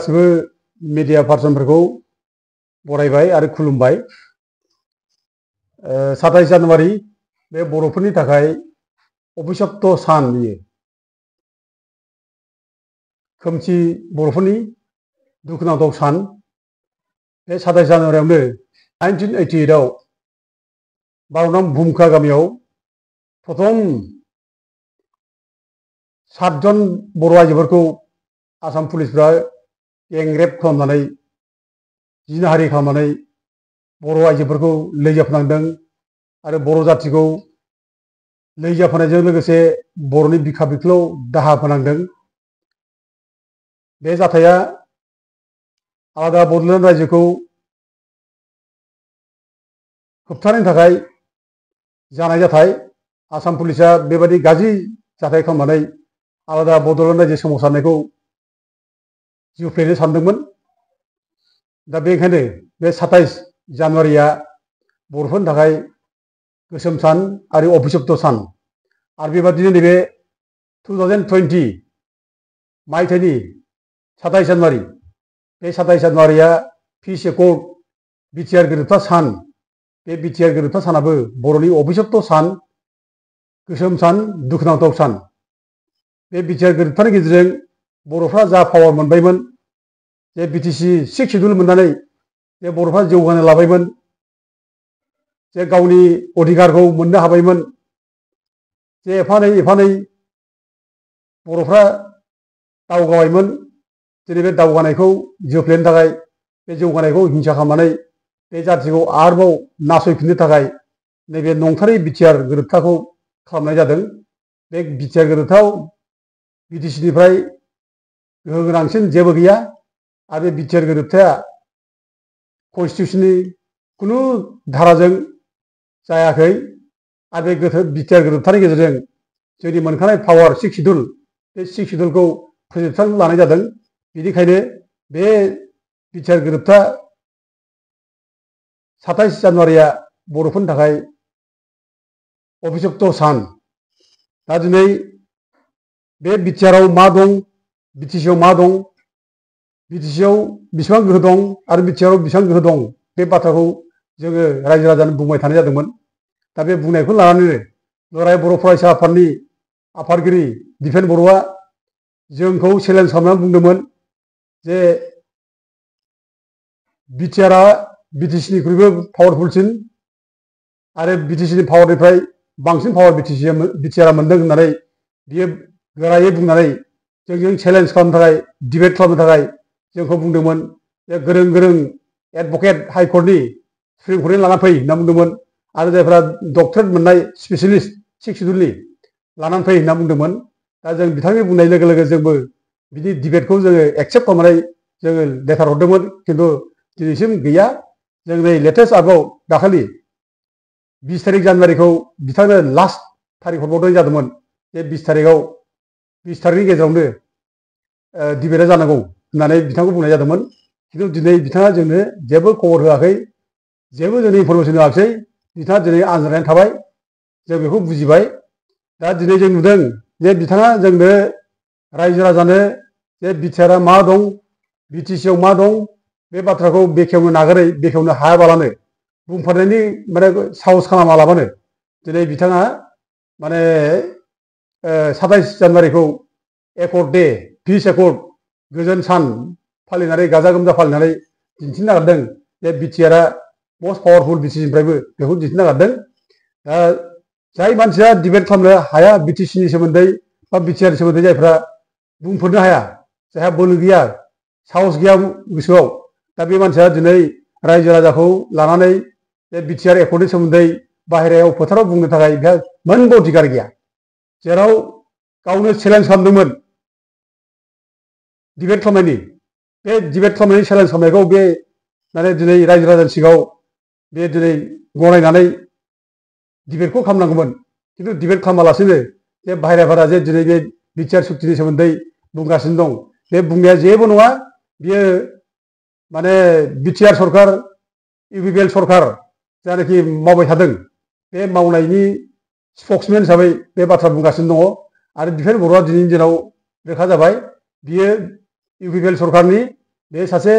गासिबो मिडिया पार्सनफोरखौ बरायबाय आरो खुलुमबाय। 27 जानुवारि बे बर'फोरनि थाखाय अभिशप्त सान बियो। खोमसि बर'फोरनि दुखुनांथाव सान। बे 27 जानुवारियावनो 1988 आव भारतनां भुमखा गामियाव प्रथम 7 जन बर' आइजोफोरखौ आसाम पुलिसफ्रा गेंरेप खालामनानै जिनाहारि खालामनानै बर' आइजोफोरखौ लैजाफोनांदों आरो बर' जाथिखौ लैजाफोनायजों लोगोसे बर'नि बिखा बिख्लोआव दाहा फोनांदों। बे जाथाया आलादा बड'लेण्ड रायजोखौ होबथानायनि थाखाय जानाय जाथाय। आसाम पुलिसा बेबायदि गाज्रि जाथाय खालामनानै आलादा बड'लेण्ड रायजो सोमावसारनायखौ जुफ्लेनो सानदोंमोन। दा बेनिखायनो बे 27 जानुवारिया बर'फोरनि थाखाय गोसोम सान आरो अभिशप्त सान। आरो बेबादिनो नैबे 2020 मायथाइनि 27 जानुवारि बे 27 जानुवारिया पिस एकर्ड बिटिआर गोरोबथा सान। बे बिटिआर गोरोबथा सानाबो बर'नि अभिशप्त सान, गोसोम सान, दुखुनांथाव सान। बे बिटिआर गोरोबथानि गेजेरजों बर'फ्रा जा पावार मोनबायमोन, जे बिटिसि 6 सिड्युल मोननानै जे बर'फ्रा जौगानो लाबायमोन, जे गावनि अधिकारखौ मोननो हाबायमोन, जे एफा एनै बर'फ्रा दावगाबायमोन। दिनै बे दावगानायखौ जोफ्लेनो थाखाय, बे जौगानायखौ हिंसा खालामनानै बे जाथिखौ आरोबाव नासयफिननो थाखाय नैबे नंथारै बिटिआर गोरोबथाखौ खालामनाय जादों। बे बिटिआर गोरोबथायाव बिटिसिनिफ्राय गोहो गोनांसिन जेबो गैया आरो बे बिटिआर गोरोबथाया कन्स्टिटिउसननि खुनु धाराजों जायाखै। आरो बे बिटिआर गोरोबथानि गेजेरजों जोंनि मोनखानाय पावार 6 सिड्युल, बे 6 सिड्युलखौ फोजोबस्रांनो लानाय जादों। बेनिखायनो बे बिटिआर गोरोबथा 27 जानुवारिया बर'फोरनि थाखाय अभिशप्त सान। दा दिनै बे बिटिआराव मा दं, बिटिसिआव मा दं, बिटिसिआव बेसेबां गोहो दं आरो बिटिआराव बेसेबां गोहो दं, बे बाथ्राखौ जोङो रायजो राजानो बुंबाय थानाय जादोंमोन। दा बे बुंनायखौ लानानैनो दुलाराय बर' फरायसा आफादनि आफादगिरि दिपेन बर'आ जोंखौ चेलेन्ज खालामनानै बुंदोंमोन जे बिटिआरआ बिटिसिनिख्रुइबो पावारफुलसिन आरो बिटिसिनि पावारनिफ्राय बांसिन पावार बिटिआरआ मोनदों होननानै बियो गोरायै बुंनानै जोंजों चेलेन्ज खालामनो थाखाय, डिबेट खालामनो थाखाय जोंखौ बुंदोंमोन जे गोरों गोरों एडभकेट हाइकर्टनि, सुप्रिम कर्टनि लाना फै होनना बुंदोंमोन आरो जायफ्रा डक्टरेट मोननाय स्पेसियलिस्ट 6 सिड्युलनि लानानै फै होनना बुंदोंमोन। दा जों बिथांनि बुंनाय लोगो लोगो जोंबो बिदि डिबेटखौ जोङो एक्सेप्ट खालामनानै जोङो लेटार हरदोंमोन, खिन्थु दिनैसिम गैया। जों नै लेटेस्ट आगोलाव दाखालि 20 तारिख जानुवारिखौ बिथांनो लास्ट थारिख हरबावनाय जादोंमोन जे 20 तारिखनि गेजेरावनो डिबेटआ जानांगौ होननानै बिथांखौ बुंनाय जादोंमोन। खिन्थु दिनै बिथाङा जोंनो जेबो खबर होआखै, जेबो जोंनो इनफरमेसन होआखै। बिथाङा दिनै आनज्रायनानै थाबाय। जों बेखौ बुजिबाय। दा दिनै जों नुदों जे बिथाङा जोंनो रायजो राजानो जे बिटिआरआ मा दं, बिटिसिआव मा दं, बे बाथ्राखौ बेखेवनो नागारै, बेखेवनो हायाबालानो, बुंफोरनायनि साहस खालामालाबानो दिनै बिथाङा 27 जानुवारिखौ एकर्ड दे, पिस एकर्ड, गोजोन सान फालिनानै, गाजा गोमजा फालिनानै दिन्थिनो नागिरदों जे बिटिआरआ मस्ट पावारफुल बिटिसिनिफ्रायबो, बेखौ दिन्थिनो नागिरदों। दा जाय मानसिया डिबेट खालामनो हाया बिटिसिनि सोमोन्दै बा बिटिआरनि सोमोन्दै, जायफ्रा बुंफोरनो हाया, जायहा बोलो गैया, साहस गैया गोसोआव, दा बे मानसिया दिनै रायजो राजाखौ लानानै बे बिटिआर एकर्डनि सोमोन्दै बाहेरायाव फोथाराव बुंनो थाखाय बेहा मोनबो अधिकार गैया। जेराव गावनो चेलेन्ज खालामदोंमोन डिबेट खालामनायनि, बे डिबेट खालामनायनि चेलेन्ज खालामनायखौ बे दिनै रायजो राजानि सिगाङाव बे दिनै गनायनानै डिबेटखौ खालामनांगौमोन। खिन्थु डिबेट खालामालासिनो जे बाहेराफोरा जे दिनै बे बिटिआर सुक्तिनि सोमोन्दै बुंगासिनो दं, बे बुंनाया जेबो नङा। बियो बिटिआर सरकार, इउपिपिएल सरकार जायनाखि मावबाय थादों, बे मावनायनि स्पक्समेन हिसाबै बे बाथ्रा बुंगासिनो दङ। आरो दिपेन बर'आ दिनैनि दिनाव रोखा जाबाय, बियो इउपिपिएल सरकारनि बे सासे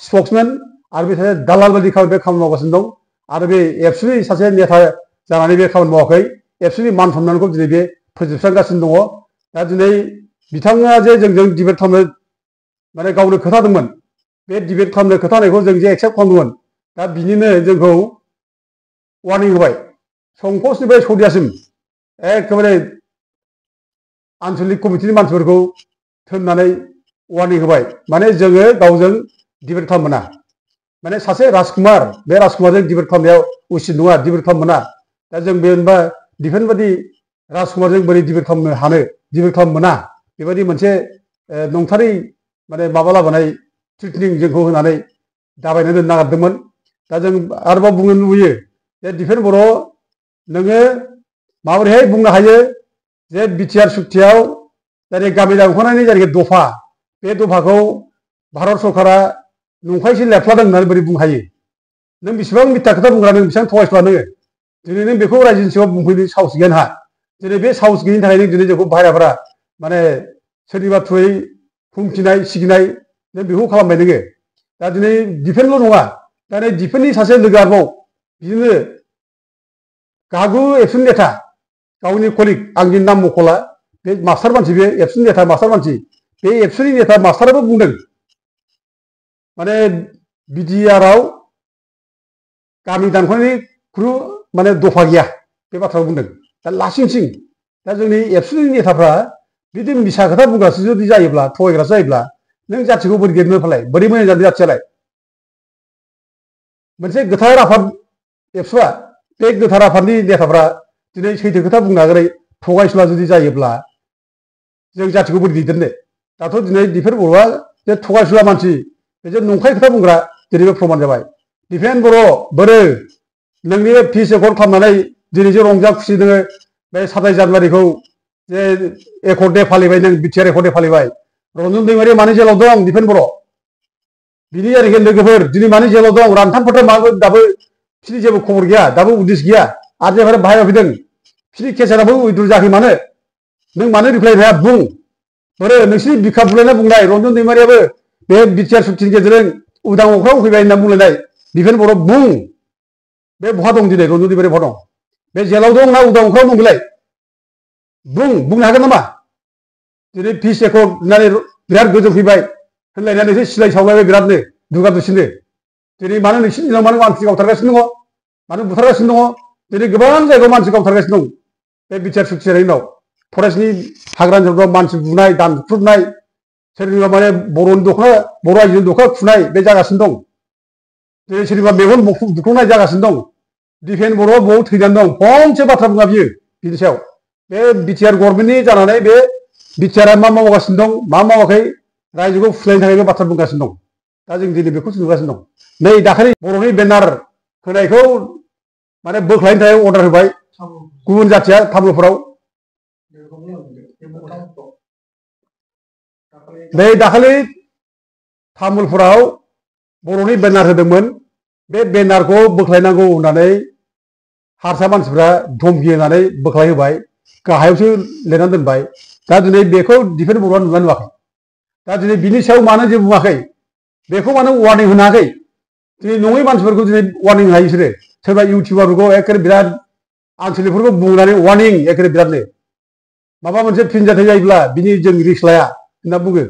स्पक्समेन आरो बे सासे दालाल बायदि खामानि मावगासिनो दं आरो बे एबसुनि सासे नेता जानानै बे खामानि मावाखै एबसुनि मान सन्मानखौ दिनै बे फोजोबस्रांगासिनो दङ दा दिनै बिथाङा जे जोंजों डिबेट खालामनो माने गावनो खोथादोंमोन बे डिबेट खालामनो खोथानायखौ जों जे एक्सेप्ट खालामदोंमोन दा बिनिनो जोंखौ वार्निं होबाय संकसनिफ्राय सदियासिम एखेबारे आन्सलिक कमिटिनि मानसिफोरखौ थोननानै वार्निं होबाय माने जोङो गावजों डिबेट खालामनो मोना माने सासे राजकुमार बे राजकुमारजों डिबेट खालामनायाव उचित नङा डिबेट खालामनो मोना दा जों बे होनबा डिफेन्स बादि राजकुमारजों बोरै डिबेट खालामनो हानो डिबेट खालामनो मोना बेबायदि मोनसे नंथारै माने माबा लाबोनाय ट्रिटनिं जोंखौ होनानै दाबायनो दोननो नागिरदोंमोन दा जों आरोबाव बुंनो लुबैयो जे डिफेन्स बर' नोङो माबोरैहाय बुंनो हायो जे बिटिआर सुक्तियाव जाय गामि दानख'नायनि जायनाखि दफा बे दफाखौ भारत सरकारा नंखायसो लेरफ्लादों होननानै बोरै बुंनो हायो नों बेसेबां मिथ्या खोथा बुंग्रा नों बेसेबां थगायसुला नोङो दिनै नों बेखौ रायजोनि सिगाङाव बुंफैनो साहस गैया नोंहा दिनै बे साहस गैयिनि थाखायनो दिनै जोंखौ बाहेराफोरा माने सोरनिबा थ्रुयै हुमखिनाय सिगिनाय नों बेखौ खालामबाय नोङो दा दिनै डिफेन्सल' नङा दा नै डिफेन्सनि सासे लोगो आरोबाव बिदिनो गागु एबसुनि नेता गावनि कलिग आंनि नाम मख'ला बे मास्टार मानसि बे एबसुनि नेता मास्टार मानसि बे एबसुनि नेता मास्टाराबो बुंदों माने बिटिआरआव गामि दानख'नायनि खुनु माने दफा गैया बे बाथ्राखौ बुंदों दा लासिंसिं दा जोंनि एबसुनि नेताफ्रा बिदि मिसा खोथा बुंग्रासो जुदि जायोब्ला थगायग्रासो जायोब्ला नों जाथिखौ बोरै देरनो फालाय बोरै मोजां जानो जाथियालाय मोनसे गोथार आफाद एबसुआ बे गोथार आफादनि नेताफ्रा दिनै सैथो खोथा बुंनो नागिरै थगायसुला जुदि जायोब्ला जों जाथिखौ बोरै दैदेननो दाथ' दिनै डिफेन्स बर'आ जे थगायसुला मानसि बेजों नंखाय खोथा बुंग्रा दिनैबो प्रमान जाबाय डिफेन्स बर' बोरो नोंनि फिस एकर्ड खालामनानै दिनैसो रंजा खुसि नोङो बे 27 जानुवारिखौ जे एकर्ड दे फालिबाय नों बिटिआर एकर्ड दे फालिबाय रन्जन दैमारि मानि जेलाव दं डिफेन्स बर' बिनि जायनाखि लोगोफोर दिनै मानि जेलाव दं रानथाम फोथार माबो दाबो बिसोरनि जेबो खबर गैया दाबो उदिस गैया आरो जेफोर बाहायाव फैदों बिसोरनि केसा दाबो उइद्र जायाखै मानो नों मानो रिप्लाइ होया बुं बोरो नोंसिनि बिखा बुलायना बुंनाय रन्जन दैमारियाबो बे बिटिआर सुक्तिनि गेजेरजों उदां अख्राङाव फैबाय होनना बुंलायनाय डिफेन्स बर' बुं बे बहा दं दिनै रन्जन दैमारि बहा दं बे जेलाव दं ना उदां अख्राङाव दं बेलाय बुंनो हागोन नामा दिनै फिस एकर्ड होननानै बिराद गोजौ फैबाय होनलायनानै नोंसोर सिलाय सावलायबाय बिरादनो दुगा दुसिनो दिनै मानो नोंसिनि दिनाव मानो मानसि गावथारगासिनो दङ मानो बुथारगासिनो दङ दिनै गोबां जायगायाव मानसि गावथारगासिनो दं बे बिटिआर सुक्ति जानायनि उनाव फरेस्टनि हाग्रा ओनसोलफ्राव मानसि बुनाय दानख्रुबनाय सोरनिबा माने बर'नि दख'ना बर' आइजोनि दख'ना खुनाय बे जागासिनो दं दिनै सोरनिबा मेगन बुख्रुबनाय जागासिनो दं डिफेन्स बर'आ बबाव थैनानै दं फंसे बाथ्रा बुङा बियो बिनि सायाव बे बिटिआर गभर्नमेन्टनि जानानै बे बिटिआरआ मा मावगासिनो दं मा मावाखै रायजोखौ फुस्लायनो थाखाय बे बाथ्रा बुंगासिनो दं दा जों दिनै बेखौसो नुगासिनो दं नै दाखालि बर'नि बेनार होनायखौ माने बोख्लायनो थाखाय अर्डार होबाय गुबुन जाथिया तामुलपुराव नै दाखालि तामुलपुराव बर'नि बेनार होदोंमोन बे बेनारखौ बोख्लायनांगौ होननानै हारसा मानसिफ्रा धमकि होनानै बोख्लायहोबाय गाहायावसो लिरनानै दोनबाय दा दिनै बेखौ डिफेन्स बर'आ नुना नुवाखै दा दिनै बिनि सायाव मानो जेबो बुङाखै बेखौ मानो वार्निं होनो हायाखै दिनै नङै मानसिफोरखौ दिनै वार्निं होनो हायो बिसोरो सोरबा इउटिउबारफोरखौ एखेबारे बिराद आनसलिकफोरखौ बुंनानै वार्निं एखेबारे बिरादनो माबा मोनसे फिनजाथाय जायोब्ला बिनि जों रिक्स लाया होनना बुङो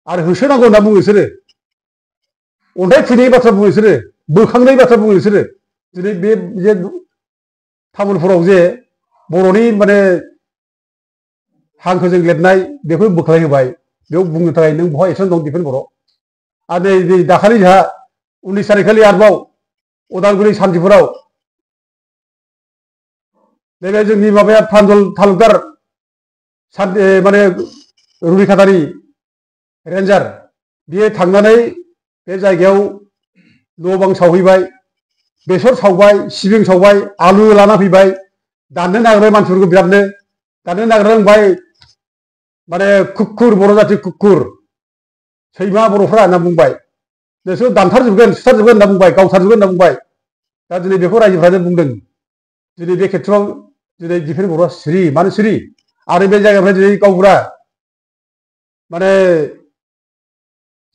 आरो होसोनांगौ होनना बुङो बिसोरो अन्थाइ खुबैनायनि बाथ्रा बुङो बिसोरो बोखांनायनि बाथ्रा बुङो बिसोरो दिनै बे जे तामुलपुराव जे बर'नि माने हांखोजों लिरनाय बेखौ बोख्लायहोबाय बेयाव बुंनो थाखाय नों बहा एक्सन दं डिफेन्स बर' आरो नै दाखालि जोंहा 19 तारिखखालि आरोबाव उदालगुरि सान्थिफुराव नैबे जोंनि माबाया प्रान्जल तालुकदार माने रुनिखातानि रेन्जार बियो थांनानै बे जायगायाव न' बां सावहैबाय बेसर सावबाय सिबिं सावबाय आलु लाना फैबाय दाननो नागिरबाय मानसिफोरखौ बिरादनो दाननो नागिरबाय माने कुकुर बर' जाथि कुकुर सैमा बर'फ्रा होनना बुंबाय नोंसोर दानथारजोबगोन सुथारजोबगोन होनना बुंबाय गावथारजोबगोन होनना बुंबाय दा दिनै बेखौ रायजोफ्रानो बुंदों दिनै बे खेथ्रआव दिनै डिफेन्स बर'आ सिरि मानो सिरि आरो बे जायगानिफ्राय दिनै गावबुरा माने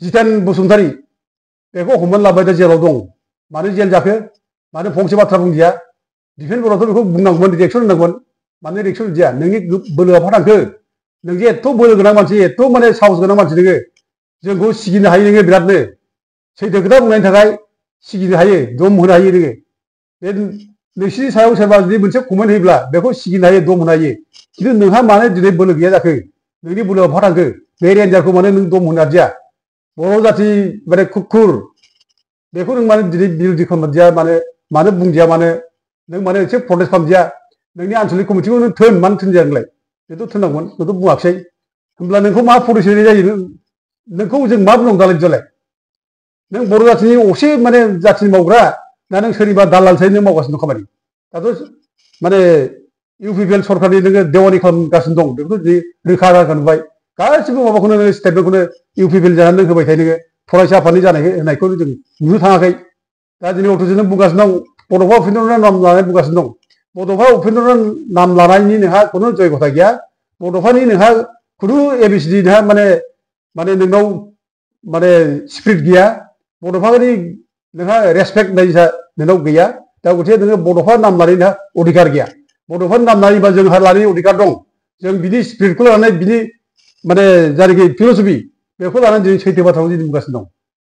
जितेन बसुमतारी बेखौ हमनानै लाबाय दा जेलाव दं मानो जेल जाखो मानो फंसे बाथ्रा बुंदिया डिफेन्स बर्डआथ' बेखौ बुंनांगौमोन रिएक्सन होनांगौमोन मानो रिएक्सन होदिया नोंनि बोलोआ बहा थांखो नों जे एथ' बोलो गोनां मानसि एथ' माने साहस गोनां मानसि नोङो जोंखौ सिगिनो हायो नोङो बिरादनो सैथो खोथा बुंनायनि थाखाय सिगिनो हायो दम होनो हायो नोङो बे नोंसिनि सायाव सोरबा जुदि मोनसे कमेन्ट होयोब्ला बेखौ सिगिनो हायो दम होनो हायो खिन्थु नोंहा मानो दिनै बोलो गैया जाखो नोंनि बोलोआ बहा थांखो बे रेन्जारखौ मानो नों दम होनो हादिया बर' जाथि माने खुखुर बेखौ नों मानो दिनै बिरोधि खालामदिया मानो बुंदिया मानो नों मानो एसे प्रटेस्ट खालामदिया नोंनि आनसलिक कमिटिखौ नों थोन मानो थोनदिया नोंलाय बेथ' थोननांगौमोन बेथ' बुङाखिसै होमब्ला नोंखौ मा परिचय जायो नोंखौ जों मा बुंनांगौ दालाय बिदियालाय नों बर' जाथिनि असे माने जाथिनि मावग्रा ना नों सोरनिबा दालालसै नों मावगासिनो दं खामानि दाथ' माने इउपिपिएल सरकारनि नोङो देवानि खालामगासिनो दं बेखौ रोखा रोखा नुबाय गासिबो माबाखौनो नोङो स्टेटमेन्टखौनो इउपिपिएल जानानै नों होबाय थायो नोङो फरायसा आफादनि होनायखौ जों नुनो थाङाखै दा दिनै अथ'जों बुंगासिनो दं बड'फा उपेन्द्रनाथ नाम लानानै बुंगासिनो दं बड'फा उपेन्द्रनाथ नाम लानायनि नोंहा खुनु जयगथा गैया बड'फानि नोंहा खुनु एबिसिडि नोंहा माने नोंनाव माने स्पिरिट गैया बड'फानि नोंहा रेसपेक्ट होननाय नोंनाव गैया दा गथिखे नोङो बड'फा नाम लानाय नोंहा अधिकार गैया बड'फानि नाम लायोबा जोंहा लानायनि अधिकार दं जों बिनि स्पिरिटखौ लानानै बिनि माने जायनाखि फिलसफि बेखौ लानानै जों सैथो बाथ्राखौ जों बुंगासिनो दं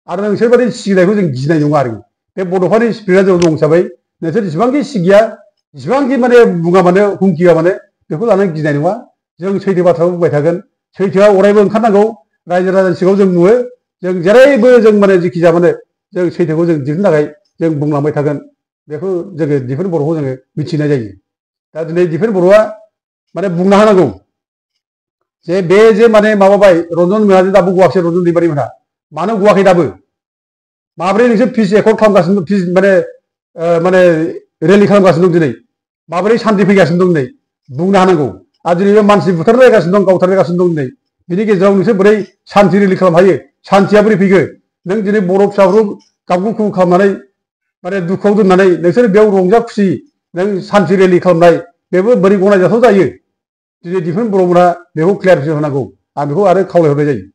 आरो नोंसोरबायदि सिगिनायखौ जों गिनाय नङा आरो बे बड'फानि स्पिरिटआ जों दं हिसाबै नोंसोर जेसेबांखि सिगिया जेसेबांखि माने बुङा मानो हुमखिया माने बेखौ लानानै गिनाय नङा जों सैथो बाथ्राखौ बुंबाय थागोन सैथोआ अरायबो ओंखारनांगौ रायजो राजानि सिगाङाव जों नुयो जों जेरैबो जों माने जेखि जाया माने जों सैथोखौ जों दिहुननो थाखाय जों बुंलांबाय थागोन बेखौ जोङो डिफेन्स बर'खौ जोङो मिथिनाय जायो दा दिनै डिफेन्स बर'आ माने बुंना होनांगौ जे बे जे माने माबाबाय रन्जन मोनहा दाबो गवाखिसै रन्जन दैमारि मोनहा मानो गवाखै दाबो माब्रै नोंसोर पिस एकर्ड खालामगासिनो पिस माने रेलि खालामगासिनो दं दिनै माब्रै शान्ति फैगासिनो दं दिनै बुंनो हानांगौ आरो दिनै बे मानसि बुथारलायगासिनो दं गावथारलायगासिनो दं दिनै बिनि गेजेराव नोंसोर बोरै शान्ति रेलि खालामनो हायो शान्तिया बोरै फैगोन नों दिनै बर' फिसाफोरखौ गाबगु खुगु खालामनानै माने दुखुआव दोननानै नोंसोर बेयाव रंजा खुसि नों शान्ति रेलि खालामनाय बेबो बोरै गनायजाथाव जायो दिनै डिफेन्स बर'मोनहा बेखौ क्लियारफिकेसन होनांगौ आं बेखौ आरो खावलायहरनाय जायो